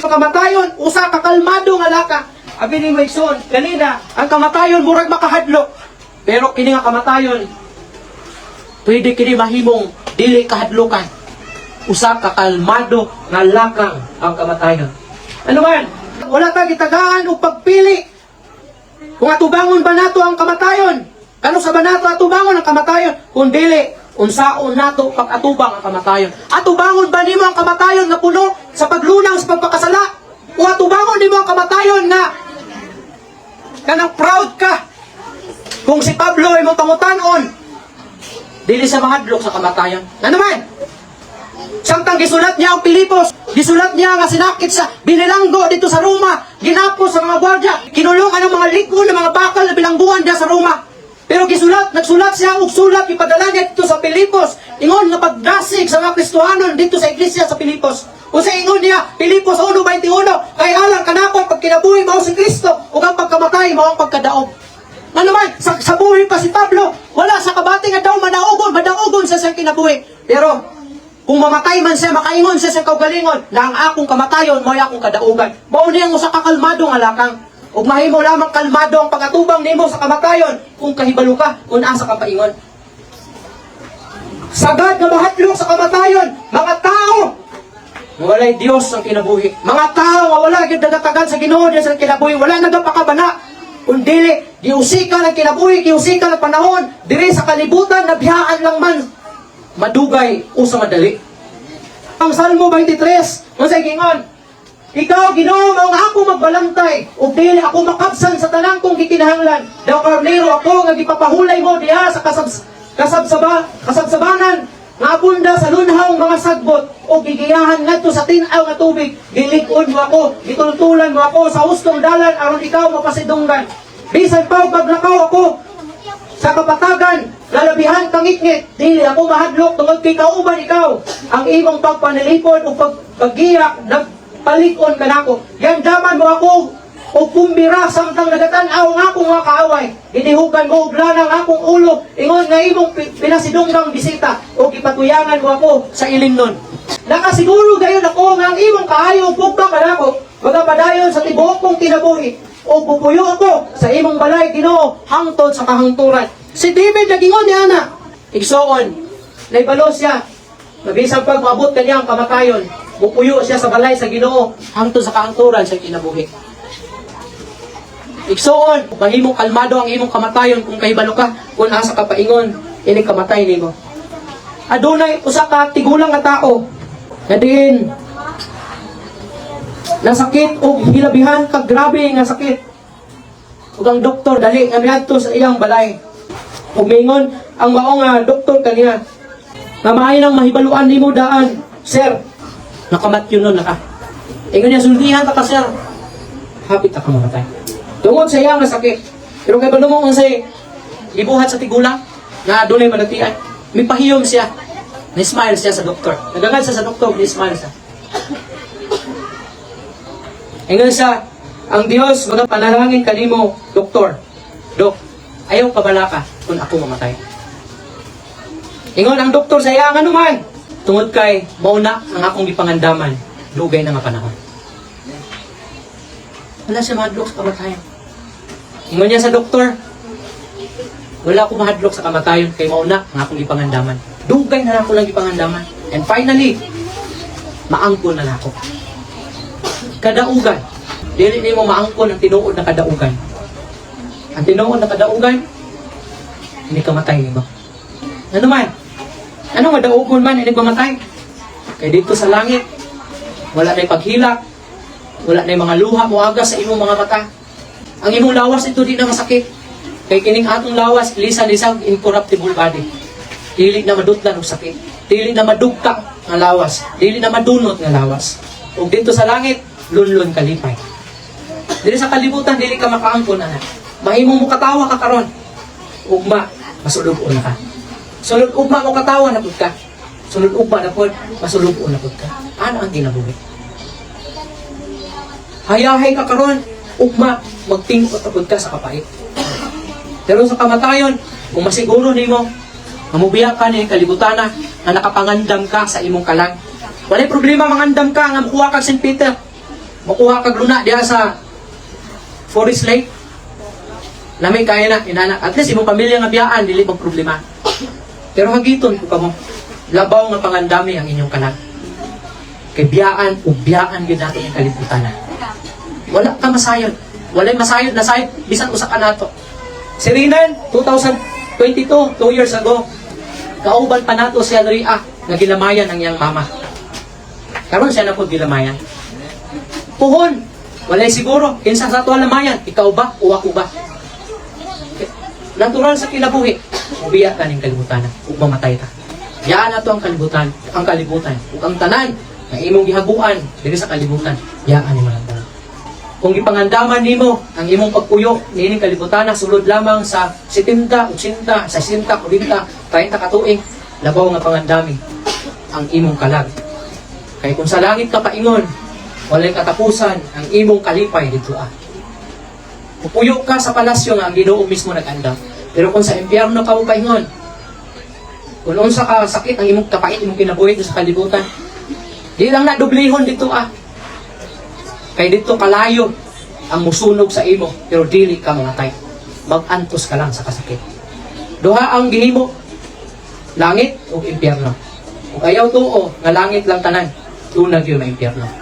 Kamatayon, usa ka kalmado nga lakang. Abi nimo, igsoon, kanina, ang kamatayon murag makahadlok. Pero kini nga kamatayon, pwede kini mahimong dili kahadlokan. Usa ka kalmado nga lakang ang kamatayon. Ano man, wala ta gitagaan og pagpili kung atubangon ba nato ang kamatayon. Kano sa ba nato atubangon ang kamatayon? Kung dili, unsaon nato pag-atubang ang kamatayon? Atubangon ba nimo ang kamatayon nga puno sa paglunaw sa pagpakasala? O atubangon nimo ang kamatayon nga kanang proud ka? Kung si Pablo ay mong pangutanon, dili sa mahadlok sa kamatayon. Ano man? Samtang gisulat niya ang Pilipos, gisulat niya nga sinakit sa binilanggo dito sa Roma, ginapos sa mga gwardiya, kinulungan ng mga liko ng mga bakal na bilangguan diya sa Roma. Pero gisulat, nagsulat siya og sulat, ipadala niya dito sa Pilipos, ingon nga pagdasig sa mga Kristohanon dito sa iglesia sa Pilipos. O sa ingon niya, Pilipos 1:21, "Kay alang kanako pagkinabuhi mao si Kristo, ug ang pagkamatay mao ang pagkadaog." Ano man, sa buhi pa si Pablo, wala sa kabati nga daw manaugon, madaugon sa siyang kinabuhi. Pero kung mamatay man siya, makaingon siya sa kaugalingon, na ang akong kamatayon, mo'y akong kadaugan. Mao niya ang usa ka kalmado nga lakang. Ug mahimo lamang kalmado ang pagatubang nimo sa kamatayon kung kahibalo ka kung asa ka paingon. Sagad nga mahadlok sa kamatayon, mga tao nga walay Dios ang kinabuhi. Mga tao nga wala gyud nagatagan sa Ginoo diyan sa kinabuhi, wala nagapakabana. Kung dili, giusikan ang kinabuhi, giusikan ang panahon, diri sa kalibutan, nabiyaan lang man, madugay o sa madali. Ang Salmo 23, unsay gingon? "Ikaw, Ginoo, mao ang ako magbalantay, ug dili ako makabsan sa tanan kong gikinahanglan. Daw karnero ako nga gipapahulay mo diha sa kasabsabanan nga abunda sa lunhaw mga sagbot, ug gigiyahan ngadto sa tin-aw nga tubig. Gilig-on mo ako, gitultulan mo ako sa hustong dalan aron ikaw mapasidunggan. Bisan pa og maglakaw ako sa kapatagan, lalabihan kangitngit, dili ako mahadlok tungod kay kauban ikaw. Ang imong pagpanalipod ug paggiya nagpalig-on kanako. Giandaman mo ako og kumbira samtang nagatan-aw ang akong mga kaaway. Ginihugan mo og lana ang akong ulo, ingon nga imong pinasidunggang bisita, ug gipatuyangan mo ako sa ilimnon. Nakasiguro gayon ako nga ang imong kaayo ug gugma kanako magapadayon sa tibuok kong kinabuhi, ug pupuyo ako sa imong balay, Ginoo, hangtod sa kahangturan." Si David nagingon niya na, igsoon, naibalo siya, mabisan pag maabot kaniya ang kamatayon, mupuyo siya sa balay sa Ginoo hangtod sa kahangturan sa kinabuhi. Igsoon, mahimong kalmado ang imong kamatayon kung kahibalo ka kung asa ka paingon inig kamatay nimo. Adunay usa ka tigulang nga tao nga diin nasakit og hilabihan kag grabe nga sakit. Ug ang doktor dali nga miadto sa iyang balay. Ug miingon ang mao nga doktor kaniya nga maayo nang mahibaluan nimo daan, "Sir, nakamatyo nun na ka." Ingon niya, "Sultihan ta ka, sir. Hapit ka mamatay." Tungod sa iyang nga sakit. Pero kay mo unsay gibuhat sa tigulang nga adunay malatian? Mipahiyom siya. Ni-smile siya sa doktor. Nagangad siya sa doktor, ni-smile siya. Ingon siya, "Ang Dios magapanalangin kanimo, doktor. Dok, ayaw kabalaka kung ako mamatay." Ingon ang doktor sa iya, "Ngano man?" "Tungod kay mao na ang akong gipangandaman dugay na nga panahon." Wala siya mahadlok sa kamatayon. Ingon niya sa doktor, "Wala ko mahadlok sa kamatayon kay mao na ang akong gipangandaman. Dugay na ako lang gipangandaman. And finally, maangkon na nako." Kadaugan. Dili nimo maangkon ang tinuod na kadaugan. Ang tinuod na kadaugan, hindi kamatay nimo. Ano man? Ano madaugon man inig mamatay? Kay dito sa langit, wala na'y paghilak, wala na'y mga luha moagas sa imong mga mata. Ang imong lawas ito di na masakit. Kay kining atong lawas, lisa-lisa incorruptible body. Dili na madutlan og sakit. Dili na madugka nga lawas. Dili na madunot nga lawas. Ug dito sa langit, lunlun kalipay. Dili sa kalibutan, dili ka makaangkon ana. Mahimong mo katawa ka karon. Ugma, masulub-on na ka. Sulod ugma mo katawa na pud ka. Sulod ugma na pud, masulub-on na pud ka. Ano ang kinabuhi? Hayahay ka karon, ugma magtingkot na pud ka sa kapait. Pero sa kamatayon, kung masiguro nimo nga mubiya ka ni kalibutan na nga nakapangandam ka sa imong kalag. Walay problema mangandam ka nga mukuha kag St. Peter. Makuha kag luna diha sa Forest Lake. Lami kaya na, inana. At least imong pamilya nga biyaan, dili pag problema. Pero hagiton ko kamo, labaw nga pangandami ang inyong kalag. Kay biyaan ug biyaan gyud nato ang kalibutan na. Wala ka masayod. Walay masayod na sayod bisan usa ka nato. Si Rinan, 2022, 2 years ago, kauban pa nato si Andrea nga gilamayan ang iyang mama. Karon siya na po gilamayan. Puhon, walay siguro kinsa sa ato lamayan, ikaw ba o ako ba? Natural sa kinabuhi, mubiya ka ning kalibutan ug mamatay ta. Biyaan nato ang kalibutan ug ang tanan nga imong gihaguan diri sa kalibutan, biyaan nimo lang tanan. Kung gipangandaman nimo ang imong pagpuyo niining kalibutan sulod lamang sa 70, 80, 60, 40, 30 ka tuig, labaw nga pangandami ang imong kalag. Kay kung sa langit ka paingon, walay katapusan ang imong kalipay dito ah. Pupuyo ka sa palasyo nga ang Ginoo mismo nag-andam. Pero kung sa impyerno ka mo paingon, kung unsa ka sakit ang imong kapait imong kinabuhi dito sa kalibutan, di lang na dublihon dito ah. Kay dito kalayo ang musunog sa imo, pero dili ka mamatay. Mag-antos ka lang sa kasakit. Duha ang gihimo, langit o impyerno. Ug ayaw tuo nga langit lang tanan, duna gyud may impyerno.